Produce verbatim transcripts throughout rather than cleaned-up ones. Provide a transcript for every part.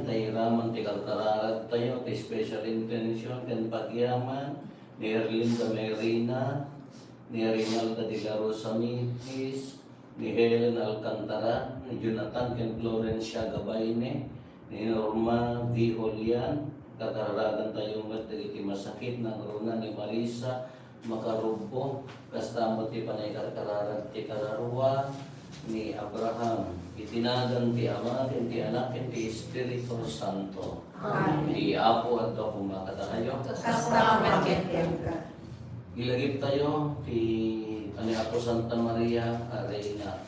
Tairaman ti karkararagtayo, ti special intention ken pagyaman ni Erlinda Merina, ni Rinalda de la Rosa Mipis, ni Helen Alcantara, ni Jonathan ken Florencia Gabayne, ni Norma V. Julian. Karkaragantayo met dagiti masakit, nangruna ni Marisa Makarubbo, kasta met ti panangkarkararag ti kararua ni Abraham. Iti nagan ti Ama, ken ti Anak, ken ti Espiritu Santo. Amen. Ti Apo adda koma kadakayo. Kasta met kenka. Ilagiptayo ti ni Apo Santa Maria a Reina.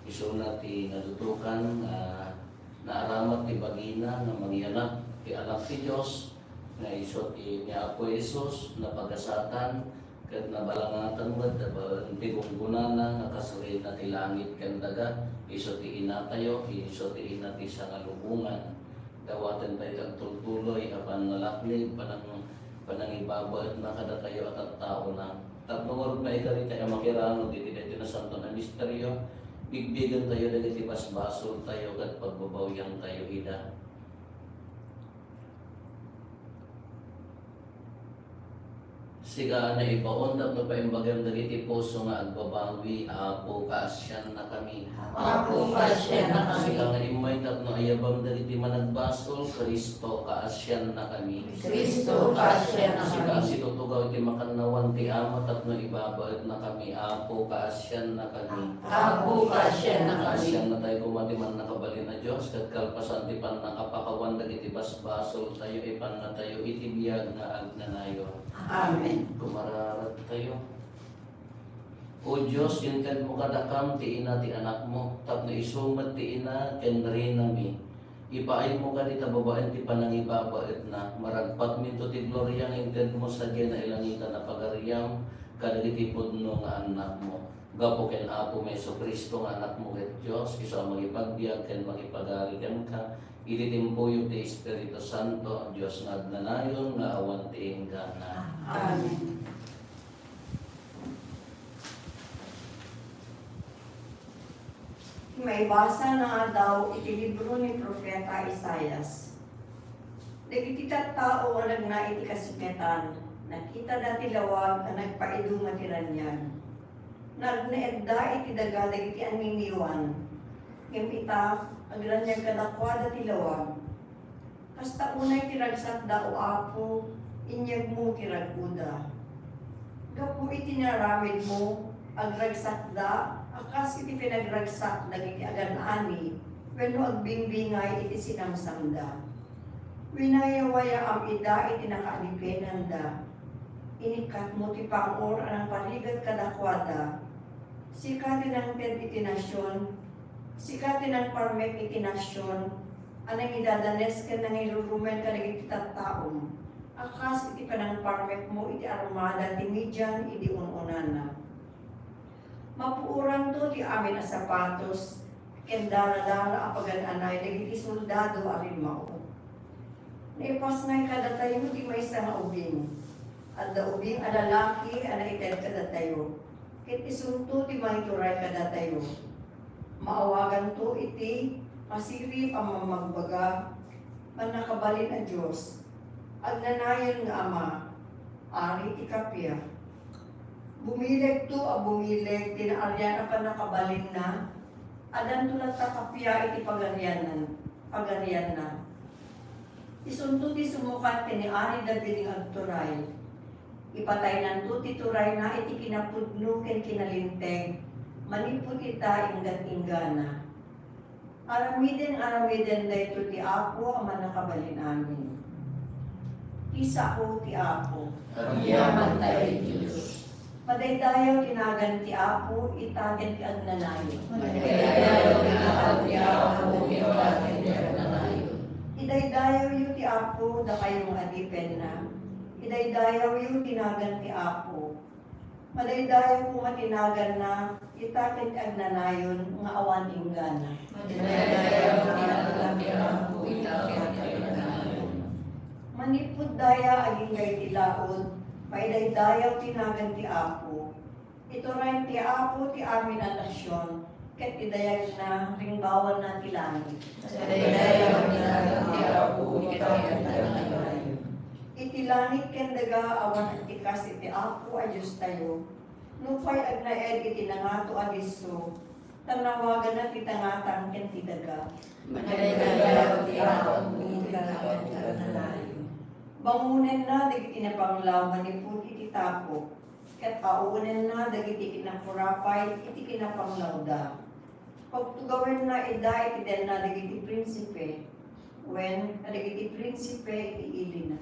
Isuna ti nadutokan nga naaramat ti bagina nga mangianak ti Anak ti Dios, nga isu ti ni Apo Jesus, napagasatan ket nabalangatan met babaen ti gunggonana nga kas reyna ti langit ken daga, isu ti inatayo, isu ti ina ti sangalubongan. Dawatentayo ti agtultuloy a pannalaknib, panang-, panangibabaetna kadatayo a tattaona. Tapno ngarud maikaritayo a makirano ditoy daytoy a nasanto a misterio, bigbigentayo dagiti basbasoltayo ket pagbabawiantayo ida. Sika a naibaon tapno paimbagam dagiti puso nga agbabawi, Apo, kaasiannakami. Apo, kaasiannakami. Sika nga immay tapno ayabam dagiti managbasol, Cristo, kaasiannakami. Cristo, kaasiannakami. Sika a situtugaw iti makannawan ti Ama tapno ibabaetnakami, Apo, kaasiannakami. Apo, kaasiannakami. Kaasiannatayo koma ti Mannakabalin a Dios, ket kalpasan ti pannakapakawan dagiti basbasoltayo, ipannatayo iti biag nga agnanayon. Amen. Kumararagtayo. O Dios, intedmo kadakam ti ina ti Anakmo, tapno isu met ti ina ken rinami. Ipaaymo kadi ta babaen ti panangibabaetna, maragpatminto ti gloria nga intedmo sadiay nailangitan a pagariam kadagiti pudno nga annakmo. Gapu ken Apomi Jesu-Cristo nga Anakmo ket Dios, isu a mangipagbiag ken mangipagari kenka, iti timpuyo ti Espiritu Santo, Dios nga agnanayon nga awan ti inggana. Amen. Maibasa nga aldaw iti libro ni Profeta Isaias. Dagiti tattao nga nagna iti kasingetan, nakitada ti lawag a nagpaiduma ti raniag. Nagnaedda iti daga dagiti aniniwan. Ngem ita, agraniag kadakuada ti lawag. Kasta unay ti ragsakda, O Apo, inyegmo ti rag-oda. Gapu iti inaramidmo, agragsakda a kas iti pinagragsak dagiti agan-ani wenno agbigbingay iti sinamsamda. Winayawayaam ida iti nakaadipenanda. Inikkatmo ti pangur a nangparigat kadakuada. Sika ti nangted iti nasion, sika ti nangparmek iti nasion a nangidadanes ken nangirurumen kadagiti tattaom a kas iti panangparmekmo iti armada ti Midian idi un-unana. Mapuoranto ti amin a sapatos ken daradara a pagan-anay dagiti soldado a rimmao. Naipasngay kadatayo ti maysa nga ubing. Adda ubing a lalaki a naited kadatayo, ket isunto ti mangituray kadatayo. Maawaganto iti masirib a mamagbaga, Mannakabalin a Dios, Agnanayon nga Ama, Ari ti Kappia. Bumilegto a bumileg ti naarian a pannakabalinna, addanto latta kappia iti pagarianan, pagarianna. Isunto ti sumukat ken ni Ari David nga agturay. Ipataynanto ti turayna iti kinapudno ken kinalinteg, manipud ita inggan-inggana. Aramiden, aramiden daytoy ti Apo a Mannakabalin-amin. Ti sao ti Apo. Agyamantayo iti Dios. Madaydayaw ti nagan ti Apo, ita ken ti agnanayon. Madaydayaw ti nagan ti Apo, ita ken ti agnanayon. Idaydayawyo ti Apo, dakayo nga adipenna. Idaydayawyo ti nagan ti Apo. Madaydayaw koma ti naganna, ita ken ti agnanayon nga awan inggana. Madaydayaw ti nagan ti Apo, ita ken ti agnanayon. Manipud daya agingga iti laud, maidaydayaw ti nagan ti Apo. Iturayen ti Apo ti amin a nasion, ket idayagna ringbawanna ti langit. Daydayaw ti langit ti Apo iti kaniadaan. Iti langit ken daga awan agtikas iti Apo a Diostayo. Nupay agnaed iti nangato a disso, tanawagana ti tangatang ken ti daga. Madaydayaw ti Apo iti kaniadaan. Bangonenna dagiti napanglaw manipud iti tapok, ket awanenna dagiti kinakurapay iti kinapanglawda. Pagtugawenna ida iti denna dagiti prinsipe, wen kadagiti prinsipe iti ilina.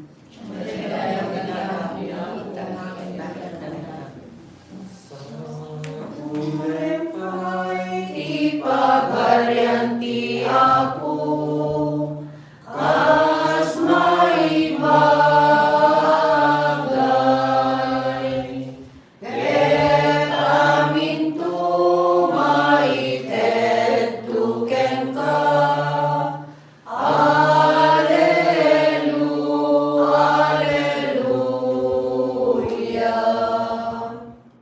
Ti pagarian ti Apo, kas maibagay, ket aminto maitedto kenka. Alelu-, Aleluya.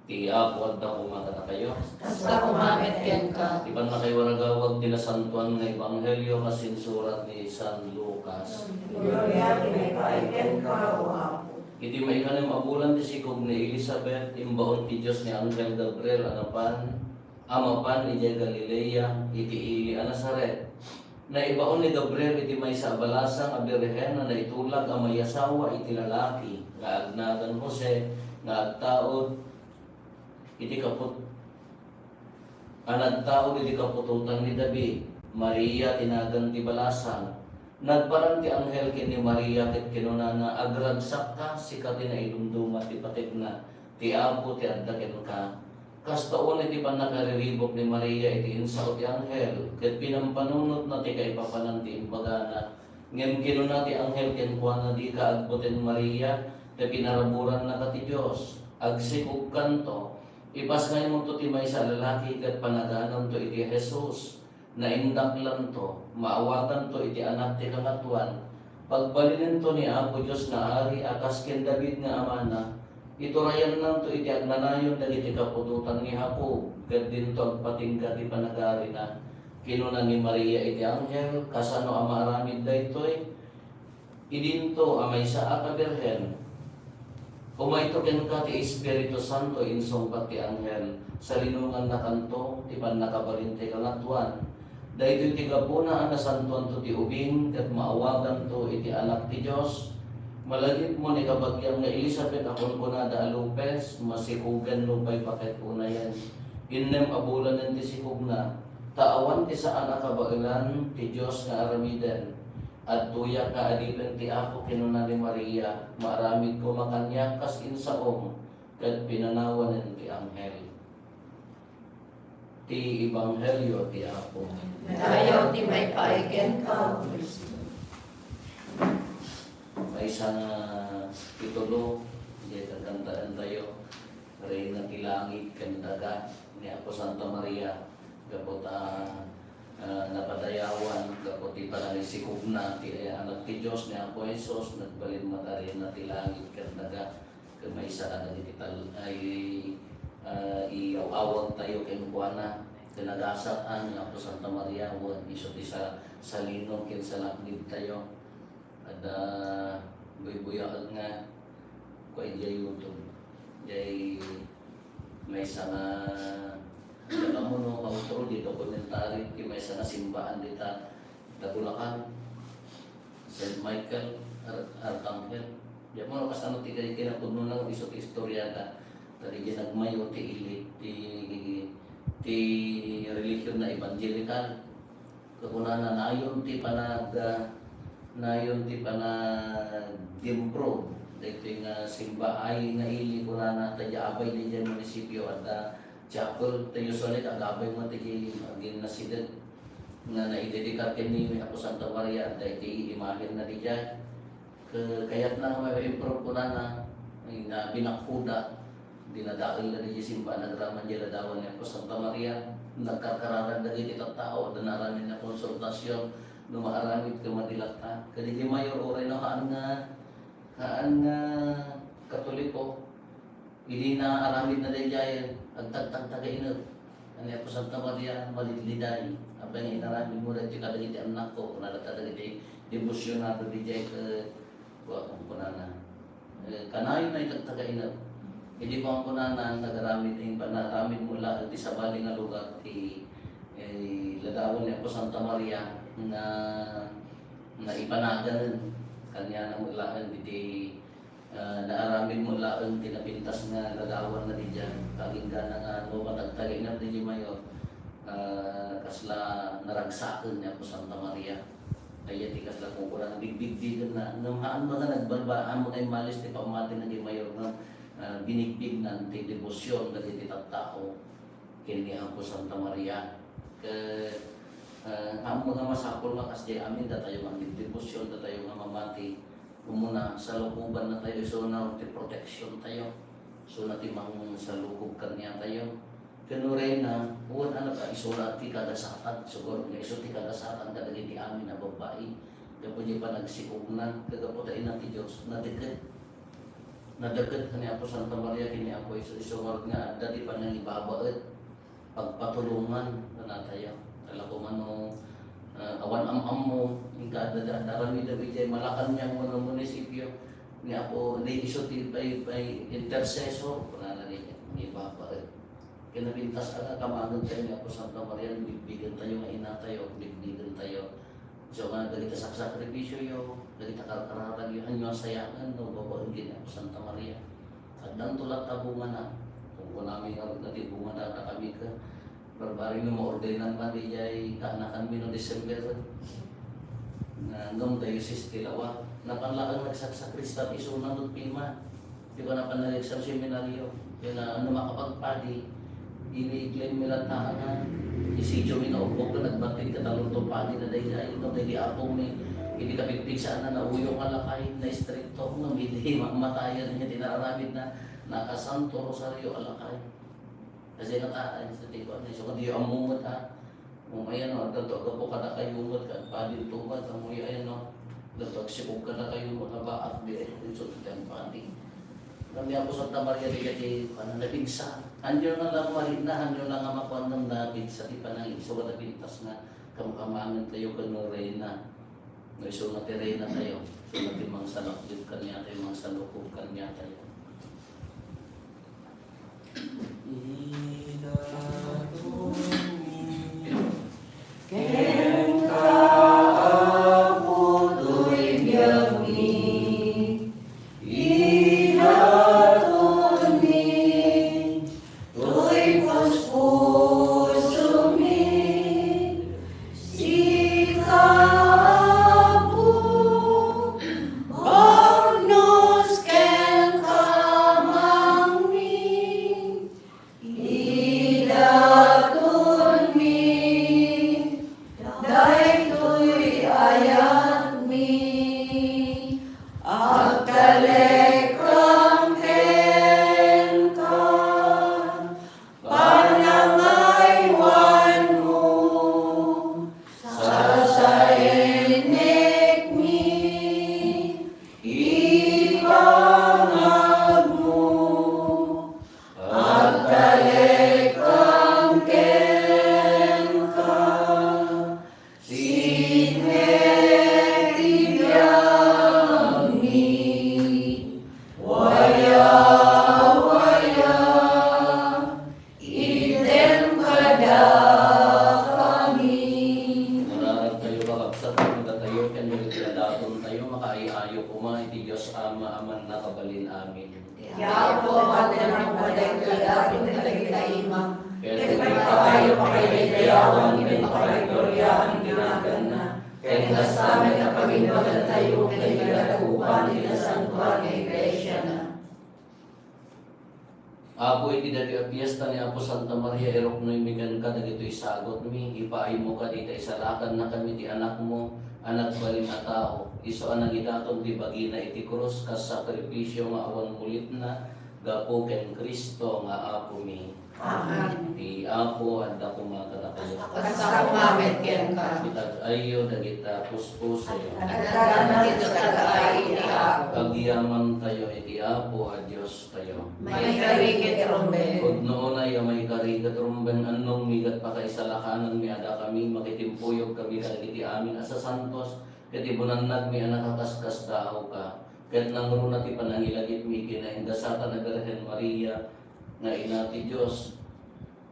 Ti Apo adda koma kadakayo. Kasta koma met kenka. Ti pannakaiwaragawag ti nasantoan nga ebanghelio kas insurat ni San Lucas. Gloria ti maipaay kenka, O Apo. Iti maikanem a bulan ti sikog ni Elisabet, imbaon ti Dios ni Anghel Gabriel a napan, a mapan idiay Galilea, iti ili a Nazaret. Naibaon ni Gabriel iti maysa a balasang a birhen a naitulag a maiasawa iti lalaki nga agnagan Jose, nga agtaud iti kaput-, a nagtaud iti kaputotan ni David. Maria ti nagan ti balasang. Nagparan ti anghel ken ni Maria ket kinunana, "Agragsakka, sika ti naidumduma ti pategna. Ti Apo ti adda kenka." Kasta unay ti pannakariribuk ni Maria iti insao ti anghel, ket pinampanunotna ti kaipapanan ti imbagana. Ngem kinuna ti anghel kenkuana, "Dika agbuteng, Maria, ta pinaraburannaka ti Dios. Agsikogkanto, ipasngaymonto ti maysa a lalaki ket panagananto iti Jesus. Naindaklanto, maawaganto iti Anak ti Kangatoan. Pagbalinento ni Apo Dios nga Ari a kas ken David nga amana. Iturayannanto iti agnanayon dagiti kaputotan ni Jacob, ket dinto agpatingga ti panagarina." Kinuna ni Maria iti anghel, "Kasano a maaramid daytoy? Idinto a maysaak a birhen. Umayto kenka ti Espiritu Santo," insungbat ti anghel. "Salinongannakanto ti pannakabalin ti Kangatoan. Daytoy ti gapuna a nasantoanto ti ubing, ket maawaganto iti Anak ti Dios. Malagipmo ni kabagiam nga Elisabet a kunkunada a Lopez, masikogen nupay paket unayen. Innem a bulanen ti sikogna, ta awan ti saan a kabaelan ti Dios nga aramiden. Adtoyak nga adipen ti Apo," kinuna ni Maria, "maaramid koma kaniak kas insaom." Ket pinanawanen ti anghel. Ti Ebanghelio ti Apo. Dayaw ti maipaay kenka, O Kristo. Maysa nga titulo, diay kakantaentayo, Reyna ti Langit ken Daga, ni Apo Santa Maria, gapu ta, ah, napadayawan, gapu ti panangisikogna ti Anak ti Dios ni Apo Jesus, nagbalin met a Reyna ti Langit ken Daga. Ket maysa kadagiti tal-, ay, ah, iyaw-awagtayo kenkuana, ket nagasat a ni Apo Santa Maria, wen isu ti sa-, salino ken salaknibtayo. Adda buybuyaag nga, kua, idiay YouTube. Diay maysa nga, diak ammo no outro, diay documentary, ti maysa nga simbaan dita, da Bulacan. Saint Michael Ar-, Archangel. Diak ammo no kasano ti kay kinapudnona, isu ti istoriada. Ta diay nagmayo ti ili-, ti, ti relihion na Evangelical. Kunana, nayon ti panag-, nayon ti panag-improve daytoy nga simbaay nga ili, kunana, ta diay abay diay munisipio adda chapel, ta usually agabay met diay agin-, nasideg nga naidedikar ken ni Apo Santa Maria, adda iti imahenna diay. Ke-, kayatna nga ma-improve, kunana, nga binakhuda, dinadaelda diay simbaan agraman diay ladawan ni Apo Santa Maria, nagkarkararag dagiti tattao, adda naaramid nga konsultasion, no maaramid ket madi latta. Kadagiti mayor, uray no haan nga, haan nga Katoliko, idi naaramidna daydiayen, agtagtagtagained. Ni Apo Santa Maria, malidliday. Apay nga inaramidmo daytoy kadagiti annakko, kunana dagiti debosyonado didiay ket, wa, kunana. Eh, kanayon nga itagtagainep. Idi pangkunana, nagaramid, eh, panaramid mo laeng ti sabali nga lugar ti, eh, ladawan ni Apo Santa Maria nga, nga ipanagangen. Kaniana mo laeng iti, ah, naaramid mo laeng ti napintas nga ladawan na didiay. Kaginggana nga no matagtagainep didiay mayor, ah, kasla naragsaken ni Apo Santa Maria. Aya ti kasla kunkunana, bigbigbigenna. Ngem haan nga nagbalba-, haan nga immalis ti pammati na di mayor nga, ah, binigbignan ti debosion dagiti tattao ken ni Apo Santa Maria. Ket, ah, haan nga masapul nga kasdiay amin datayo nga agdedebosion, datayo nga mamati. Umuna, salukobannatayo, isuna ti proteksiontayo. Isuna ti mangsalukob kaniatayo. Ken no reyna, wen, ano ka, isuna ti kagasatan, siguro nga isu ti kagasatan kadagiti amin a babbai. Gapu diay panagsikogna, ket gapu ta ina ti Dios, nadeket. Nadeket ni Apo Santa Maria ken ni Apo Jesus, isu nga adda ti panangibabaet, pagpatulongan, kunatayo. Talaga man no, ah, awan am-ammo, inka adda, adda, adda aramidem idiay Malacañang wenno munisipio, ni Apo, ni isu ti pay, pay intercessor, kunana ni, ni Papa, eh. Kinapintas a nga, kamangegtayo ni Apo Santa Maria, bigbigentayo nga inatayo, bigbigentayo. So, nga, dagiti saksakripisyoyo, dagiti karkararagyo, ania a sayangan, no, babaen ken ni Apo Santa Maria. Addanto latta bungana. Kunkunami nga, nagibunga data kami ka, Barbari no maordinan man diay kaanakanmi no December. Nga ngem diocese ti Laua. Napan laeng nagsaksakrista isuna met pima. Di ba napan nag-exam seminaryo? Kaya na, ano makapagpadi, ini-claim mi latta nga isityo mi nga ubbog nga nagbatid ka talon to padi na daydiay. No, daydi apong mi, hindi kapigpigsa na nauyo nga lakay, na istrikto, no, hindi mamatayan niya, tinararamid na, nakasanto rosario a lakay. Kasi nga ta, ay, sa tiko, ano, so, kadi yung amungot, ha? Kung ayan, no, adda to, gapu kadakayo met, kad padin tubat, amoy, ayan, no? Adda to, agsikog kadakayo met, nga baak, di, ay, so, ti ang padi. Kami ako Santa Maria, di, di, ano, napigsa. Anyo na lang, mali na, anyo na nga makuan ng napigsa, di pa nang iso, kada pintas nga, kamkamangan tayo, kano reyna. No, iso nga ti reyna tayo, iso nga ti mangsalakdip kaniatayo, mangsalukob kaniatayo. Idatonmi kenka, Apo, toy biagmi. Idatonmi toy puspusomi. Sika, Apo, bagnos ken kamangmi. Idatonmi daytoy ayatmi. Agtalekam kenka. Panangaywanmo, sasaennekmi, ipangagmo, agtalekam kenka. Sine ti biagmi? Waya, waya, item kadakami. Mangararag tayo, kakabsat, nga tayo, ken dagiti daton tayo, makaayo-ayo koma iti Dios Ama a mannakabalin. Amen. Ti Apo, awatennak daytoy daton kadagiti ima, ket ipakayo pakaidayawan ken pakaigloriaan ti naganna, ket kasta met a pagimbagantayo ken ti kadakupan ti nasantoan nga iglesiana. Apo, iti daytoy a fiesta ni Apo Santa Maria, iruknoymi kenka dagitoy sagutmi, ipaaymo kadi ta isalakannakami ti Anakmo a nagbalin a tao, isu a nangidaton ti bagina iti krus kas sakrifisio nga awan mulitna, gapu ken Cristo nga Apomi. Amen. Ti Apo adda koma kadakayo. Kasta koma met kenka. Itag-ayyo dagita puspusoyo. Adda met ti tag-ay ti Apo. Agyamantayo iti Apo a Diostayo. Maikari ket rumbeng. Pudno unay a maikari ket rumbeng, annongmi ket pakaisalakanan mi a dakami, makitimpuyogkami kadagiti amin a sasantos, ket ibunannagmi a nakaskasdaawka. Ket nangruna ti panangilagipmi ken naingasatan a Birhen Maria nga Ina ti Dios,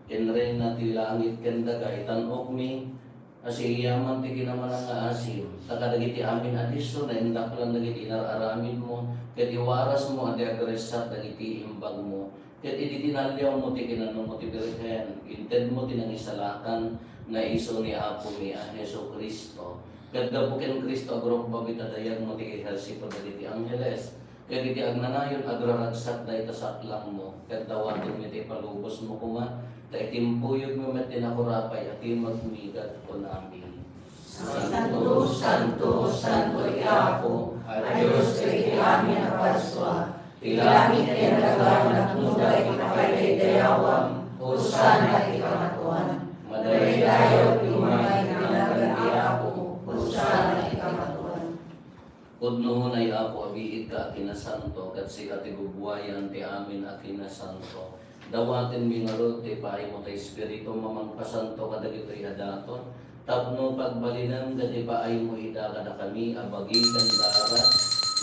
ken Reyna ti langit ken daga, itan-okmi a siyaman ti kinamanan nga asim, ta kadagiti amin a disso naindaklan dagiti inar-aramidmo, ket iwarasmo a di agressat dagiti imbagmo, ket idi tinaliawmo ti kinanunmo ti Birhen, intedmo ti nangisalakan nga isu ni Apomi a Jesu-Cristo. Ket gapu ken Cristo, agrukbab ita dayagmo ti ehersito dagiti angheles, ket iti agnanayon, agraragsak dayta saklangmo, ket dawatenmi ti ipalubosmo koma, ta itimpuyogmo met ti nakurapay a timekmi ket kunami: Santo, santo, santo ti Apo a Dios dagiti amin a parsua. Ti langit ken daga napnona iti pakaidaydayawan. Hosanna iti kangatoan. Madaydayaw ti umay iti nagan ti Apo. Hosanna iti kangatoan. Pudno unay, Apo, a biigka a kinasanto, ket sika ti gubbuayan ti amin a kinasanto. Dawatenmi ngarud ti ipaaymo ti Espiritum a mangpasanto kadagitoy a daton, tapno pagbalinen dagiti ipaaymo ida kadakami a bagi ken darat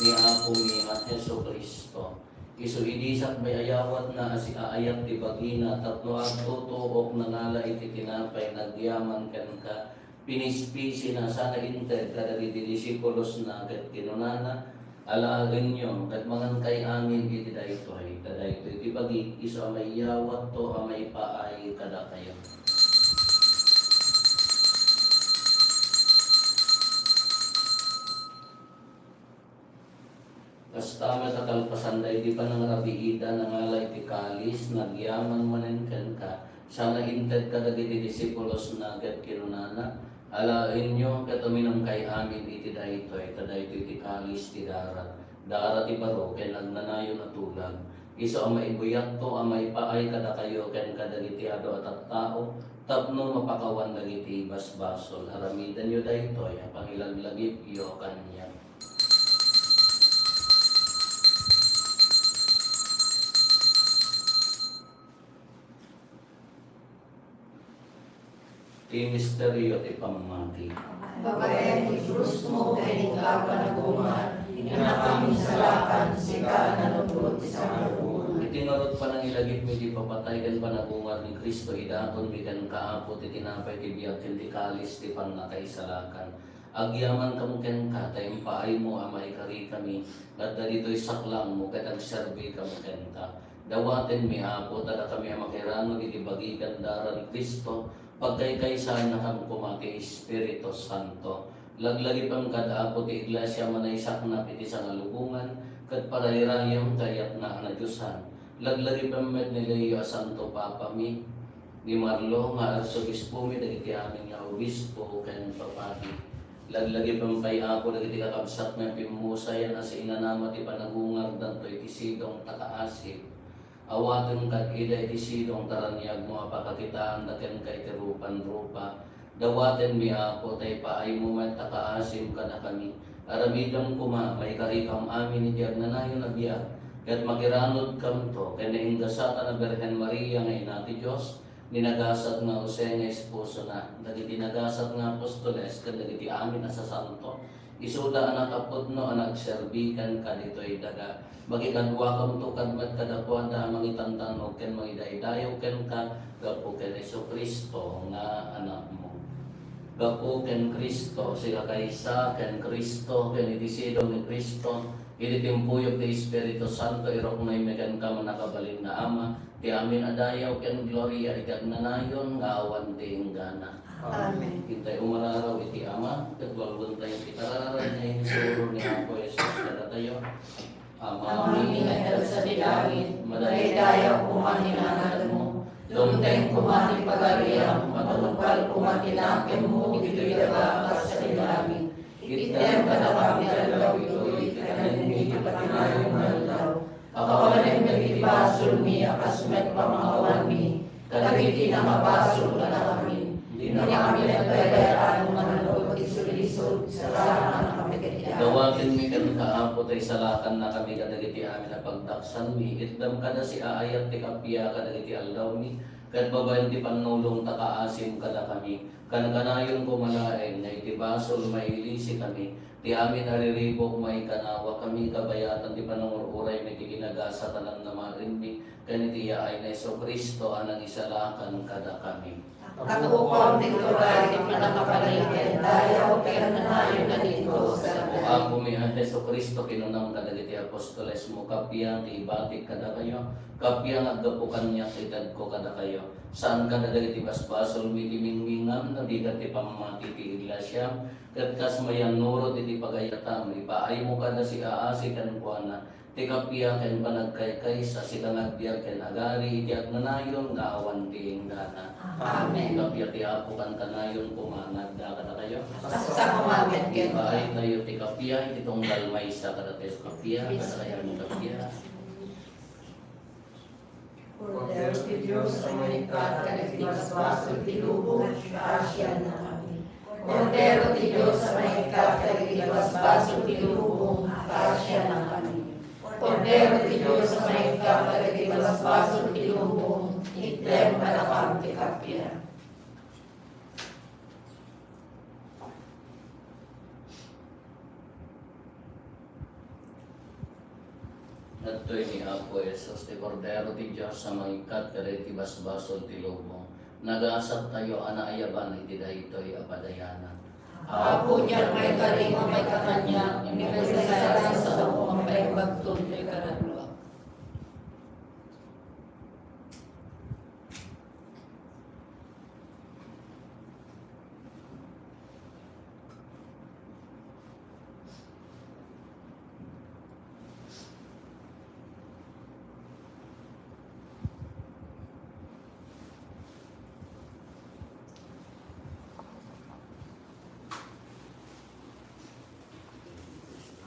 ni Apomi a Jesu-Cristo. Isu idi sakbay a yawatna a siaayat ti bagina tapno agtutuok, nangala iti tinapay, nagyaman kenka, pinispisina sana inted kadagiti disipulosna ket kinunana: Alaenyo ket mangankay amin iti daytoy, ta daytoy ti bagik, isu a maiyawatto a maipaay kadakayo. Kasta met a kalpasan daydi panangrabiida, nangala iti kalis, nagyaman manen kenka, sana inted kadagiti disipulosna ket kinunana: Alaenyo ket uminumkay amin iti daytoy, ta daytoy ti kalis ti darat, darat ti baro ken agnanayon a tulag, isu a maibuyatto a maipaay kadakayo ken kadagiti adu a tattao tapno mapakawan dagiti basbasol. Aramidenyo daytoy a pangilaglagipyo kaniak. Ti misterio ti pammati. Babaen ti krusmo ken inka panagungar, innak a minsalakan, sika a nanudot ti sangalubongan. Iti ngarud panangilagipmi ti ipapatay ken panagungar ni Cristo, idatonmi kenka, Apo, ti tinapay ti biag ken ti kalis ti pannakaisalakan. Agyamankami kenka ta impaaymo a maikarikami, ngata ditoy saklangmo ket agserbikami kenka. Dawatenmi, Apo, ta dakami a makiranod iti bagi ken dara ni Cristo, pagkaykaysaennakami koma ti Espiritu Santo. Laglagipem kad, Apo, ti Iglesia a manaisaknap iti sangalubongan ket parairayem ti kayatna a nadiosan. Laglagipem met ni Leo a Santo Papami, ni Marlo nga arsobispomi, dagiti amin nga obispo ken papadi. Laglagipem pay, Apo, dagiti kakabsatmi a pimmusayan a siinanama ti panagungardanto iti sidong ta kaasip. Awatem kad ida iti sidong ta raniagmo a pakakitaanda kenka iti rupan-rupa. Dawatenmi, Apo, ta ipaaymo met ta kaasim kadakami. Aramidem koma, maikarikam amin iti agnanayon a biag, ket makiranodkamto ken naingasatan a Birhen Maria nga Ina ti Dios, ni nagasat nga Jose nga esposona, dagiti nagasat nga apostoles, ken dagiti amin a sasanto. Isuda a nakapudno a nagserbi kenka ditoy daga. Makikaduakamto kad met kadakuada a mangitantan-og ken mangidaydayaw kenka gapu ken Jesu-Cristo nga Anakmo. Gapu ken Cristo, sika kaysa ken Cristo, ken iti sidong ni Cristo, iti timpuyog ti Espiritu Santo, iruknoymi kenka, mannakabalin nga Ama, ti amin a dayaw ken gloria iti agnanayon nga awan ti inggana. Amen. Intay umararaw iti Ama, ket walwentayo ti kararag nga insuro ni Apo Jesus kadatayo. Amami nga adda sadi langit, madaydayaw koma ti naganmo. Dumteng koma ti pagariam, matungpal koma ti nakemmo ditoy daga a kas sadi langit. Itdem kadakami ti aldaw itoy ti kanenmi iti patinayon nga aldaw. Pakawanem dagiti basolmi a kas met pamakawanmi ta isalakannakami kadagiti amin a pagdaksanmi. Itdem kada siaayat ti kappia kadagiti aldawmi, ket babaen ti pannulongta, kaasim kadakami. Kankanayon koma laeng nga iti basol, mailisikami. Ti amin a riribuk, maikanawakami, kabayatan ti panangur-uraymi iti ginagasat a namnamaenmi, ken iti yaay ni Jesu-Cristo a nangisalakan kadakami. Katukon ti gloria iti pannakabalin ken dayaw ken nayon a ditoy sa O Apomi a Jesu-Cristo, kinunam kadagiti apostolesmo, kappia ti ibatik kadakayo, kappia nga aggapu kaniak ti tedko kadakayo. Saan kadagiti basbasolmi ti mingmingan, no di ket ti pammati ti iglesiam, ket kas mayannurot iti pagayatam, ipaaymo kada siaasi kenkuana, ti kappia ken panagkaykaysa, sika nga agbiag ken agari iti agnanayon nga awan ti inggana. Amen. Ti kappia ti Apo kankanayon koma nga adda kadakayo. Kasta koma ket kenka. Ipaaytayo ti kappia iti tunggal maysa kadatayo. Kappia, kadakayo ti kappia. Kordero ti Dios a mangikkat kadagiti basbasol ti lubong, kaasiannakami. Kordero ti Dios a mangikkat kadagiti basbasol ti lubong, kaasiannakami. Kordero ti Dios a mangikkat kadagiti basbasol ti lubong, itdem kadakam ti kappia. Daytoy ni Apo Jesus, ti Kordero ti Dios a mangikkat kadagiti basbasol ti lubong. Nagasattayo a naayaban iti daytoy a padayanan. Apo, diak maikari nga maikkan kaniak, ngem ti nasayaat a saom, mapaimbagton ti kararuak.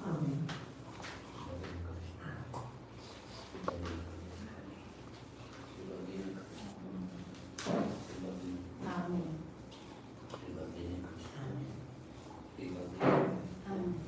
Amen. Amen. Amen. Amen.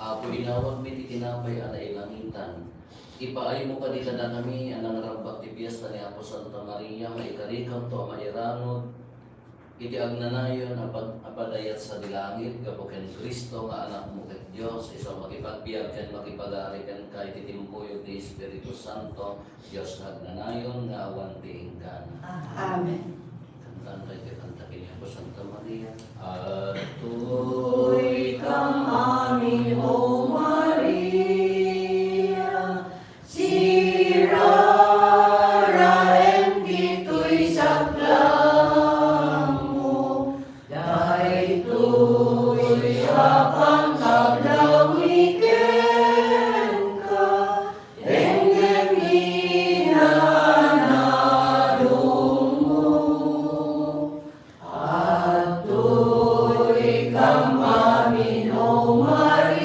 Apo, inawatmi ti tinapay a nailangitan. Ipaaymo kadi kadakami a nangrabba ti piesta ni Apo Santa Maria, maikarikamto a mairanod iti agnanayon a pag-, a padayat sadi langit gapu ken Cristo nga Anakmo ket Dios, isu a makipagbiag ken makipagari kenka iti timpuyog ti Espiritu Santo, Dios nga agnanayon nga awan ti inggana. Amen. Kantaentayo ti kanta ken ni Apo Santa Maria. Adtoy kam amin, O Maria, siraraem ditoy saklangmo, daytoy a pangkablawi kenka, denggen inanadongmo. Adtoy kam amin, O Maria,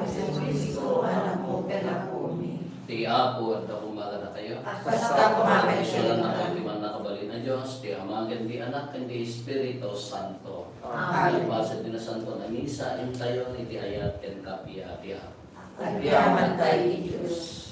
Jesucristo, anakmo, ken apomi. Ti Apo adda koma kadakayo. Kasta koma kadakayo. Pagpasaalanakayo ti Mannakabalin a Dios, ti Ama, ken ti Anak, ken ti Espiritu Santo. Amen. Agpaset ti Nasantoan a Misa, intayon iti ayat ken kappia ti Apo. Agyamantayo iti Dios.